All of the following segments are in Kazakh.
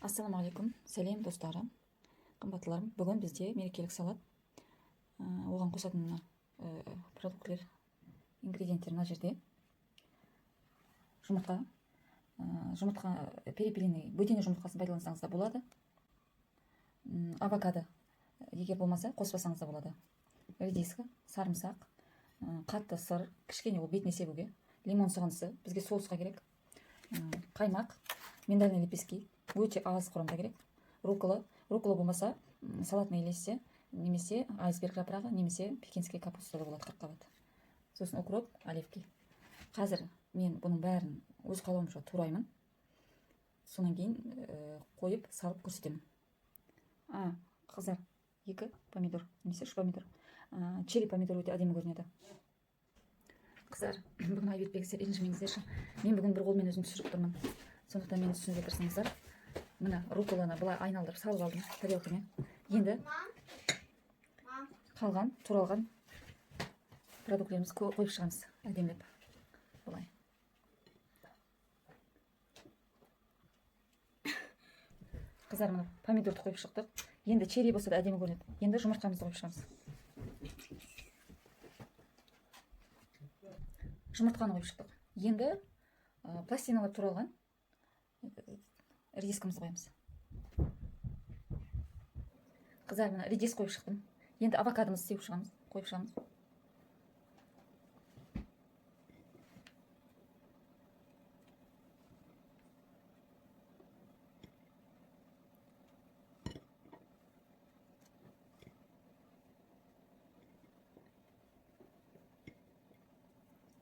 Ассалаумағалейкум, сәлем достарым, қымбаттыларым. Бүгін бізде мерекелік салат. Оған қосатын мына продуктілер, ингредиенттер мына жерде. Жұмыртқа, жұмыртқа перепелиный, бөдене жұмыртқасын пайдалансаңыз да болады. Авокадо, егер болмаса қоспасаңыз да болады. Редиска, сарымсақ, қатты сыр, кішкене ол бетіне себуге, лимон сығындысы бізге соусқа керек. Қаймақ, миндальный лепестки өте аз құрамда керек. Руккола, руккола болмаса салатный листья, немесе айсберг жапырағы, немесе пекинский капуста да болады, 40 қабат. Сосын укроп, оливки. Қазір мен бұның бәрін өз қалауымша тураймын. Содан кейін қойып салып көрсетемін. Қыздар, 2 помидор, немесе 3 помидор. Черри помидор өте әдемі көрінеді. Қыздар, бүгін айып етпеңіздер, ренжімеңіздерші. Мен бүгін бір қолмен өзім түсіріп тұрмын. Сондықтан мені түсінуге тырысыңыздар. Мына рукколаны былай айналдырып салып алдым тарелкамен. Енді қалған, туралған продуктілерімізді қойып шығамыз әдемілеп. Былай. Қыздар, мына помидорды қойып шықтық. Енді черри болса да әдемі көрінеді. Енді жұмыртқамызды қойып шығамыз. Жұмыртқаны қойып шықтық. Енді пластиналап туралған редискамызды қоямыз. Қыздар, мына редис қойып шықтым. Енді авокадомызды сеуіп шығамыз, қойып шығамыз.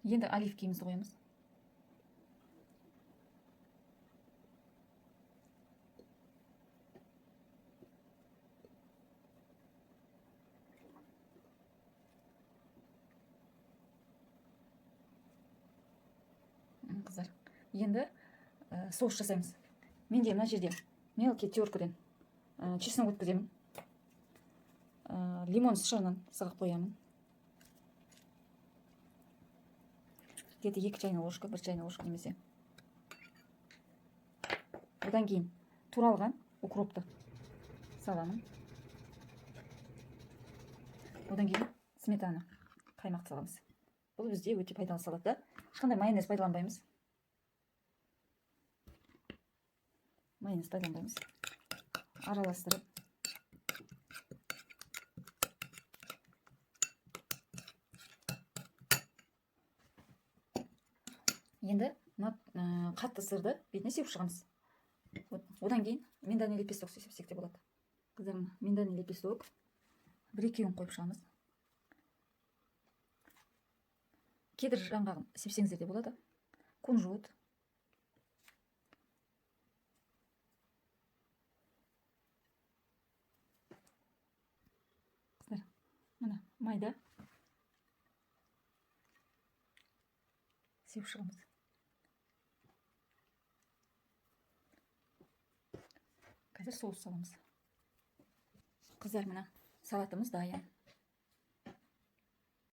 Енді оливкимізді қоямыз. Қыздар, енді соус жасаймыз. Менде мына жерде мелкий теркіден чеснок өткіземін. Лимон сышырынан сығып қоямын. Где-то 2 чайный ложка, 1 чайный ложка немесе. Одан кейін туралған укропты саламын. Одан кейін сметана, қаймақты саламыз. Бұл бізде өте пайдалы салат да. Ешқандай майонез пайдаланбаймыз. Майонез пайдаланбаймыз. Араластырып. Енді мына қатты сырды бетіне сеуіп шығамыз. Одан кейін миндальный лепесток сепсек те болады. Қыздар, мына миндальный лепесток бір екеуін қойып шығамыз. Кедр жаңғағын сепсеңіздер де болады. Кунжут. Қыздар, мына майда сеуіп шығамыз. Қазір соус саламыз. Қыздар, мына салатымыз дайын.